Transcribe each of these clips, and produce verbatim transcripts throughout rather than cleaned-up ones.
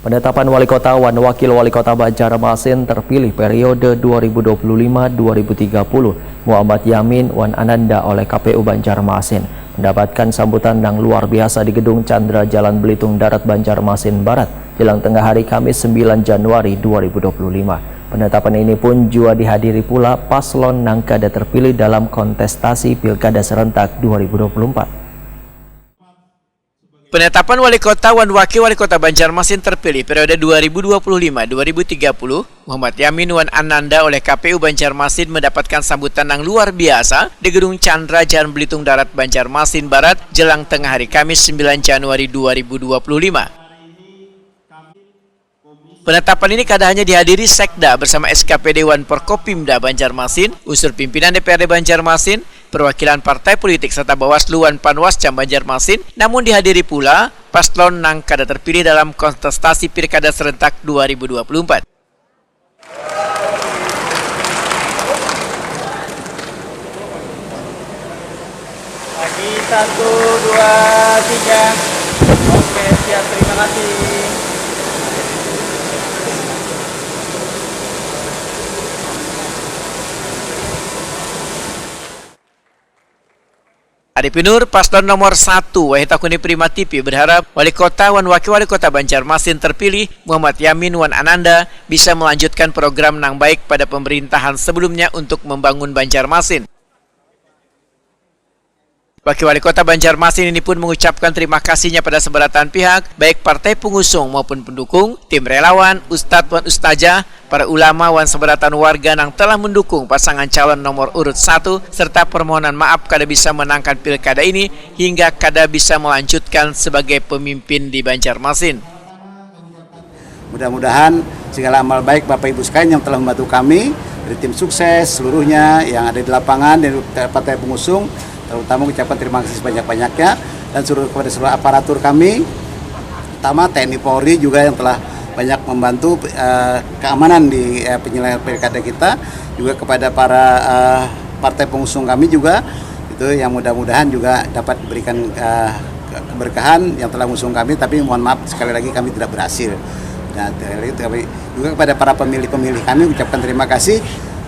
Penetapan Wali Kota wan Wakil Wali Kota Banjarmasin terpilih periode dua ribu dua puluh lima dua ribu tiga puluh, Muhammad Yamin wan Ananda, oleh K P U Banjarmasin mendapatkan sambutan yang luar biasa di Gedung Chandra, Jalan Belitung Darat, Banjarmasin Barat, jelang tengah hari, Kamis, sembilan Januari dua ribu dua puluh lima. Penetapan ini pun juga dihadiri pula paslon nang kada terpilih dalam kontestasi Pilkada serentak dua ribu dua puluh empat. Penetapan Wali Kota wan Wakil Wali Kota Banjarmasin terpilih periode dua ribu dua puluh lima dua ribu tiga puluh, Muhammad Yamin wan Ananda, oleh K P U Banjarmasin mendapatkan sambutan yang luar biasa di Gedung Chandra, Jalan Belitung Darat, Banjarmasin Barat, jelang tengah hari, Kamis, sembilan Januari dua ribu dua puluh lima. Penetapan ini kada hanya dihadiri Sekda bersama S K P D wan Porkopimda Banjarmasin, unsur pimpinan D P R D Banjarmasin, perwakilan partai politik serta Bawaslu wan Panwascam Banjarmasin, namun dihadiri pula paslon nang kada terpilih dalam kontestasi Pilkada serentak dua ribu dua puluh empat. Lagi, satu, dua, tiga. Oke, siap, terima kasih. Arifin Nur, paslon nomor satu, Wahid Akuni Prima T V, berharap Wali Kota wan Wakil Wali Kota Banjarmasin terpilih, Muhammad Yamin wan Ananda, bisa melanjutkan program nang baik pada pemerintahan sebelumnya untuk membangun Banjarmasin. Wakil Wali Kota Banjarmasin ini pun mengucapkan terima kasihnya pada seberatan pihak, baik partai pengusung maupun pendukung, tim relawan, ustadz wan ustazah, para ulama wan seberatan warga nang telah mendukung pasangan calon nomor urut satu, serta permohonan maaf kada bisa menangkan pilkada ini hingga kada bisa melanjutkan sebagai pemimpin di Banjarmasin. Mudah-mudahan segala amal baik Bapak Ibu sekalian yang telah membantu kami dari tim sukses seluruhnya yang ada di lapangan dan partai pengusung, terutama mengucapkan terima kasih sebanyak-banyaknya dan seluruh kepada seluruh aparatur kami, terutama T N I Polri juga yang telah banyak membantu eh, keamanan di eh, penyelenggaraan pilkada kita, juga kepada para eh, partai pengusung kami juga, itu yang mudah-mudahan juga dapat diberikan eh, ke- keberkahan yang telah mengusung kami, tapi mohon maaf sekali lagi kami tidak berhasil. Nah, sekali lagi kami juga kepada para pemilih-pemilih kami ucapkan terima kasih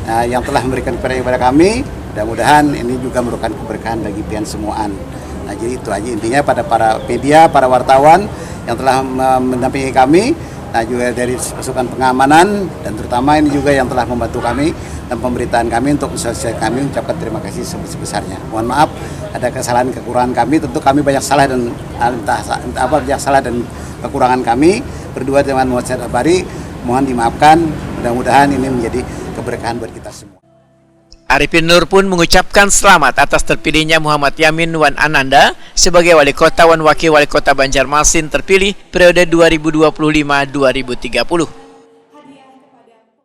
eh, yang telah memberikan kepada kepada kami. Mudah-mudahan ini juga merupakan keberkahan bagi pian semuaan. Nah, jadi itu aja intinya pada para media, para wartawan yang telah me- mendampingi kami. Nah, juga dari pasukan pengamanan dan terutama ini juga yang telah membantu kami dan pemberitaan kami untuk sosial kami ucapkan terima kasih sebesar-besarnya. Mohon maaf ada kesalahan kekurangan kami, tentu kami banyak salah dan entah, entah apa banyak salah dan kekurangan kami berdua dengan Muhammad Said Abari, mohon dimaafkan. Mudah-mudahan ini menjadi keberkahan buat kita semua. Arifin Nur pun mengucapkan selamat atas terpilihnya Muhammad Yamin wan Ananda sebagai Wali Kota wan Wakil Wali Kota Banjarmasin terpilih periode dua ribu dua puluh lima dua ribu tiga puluh.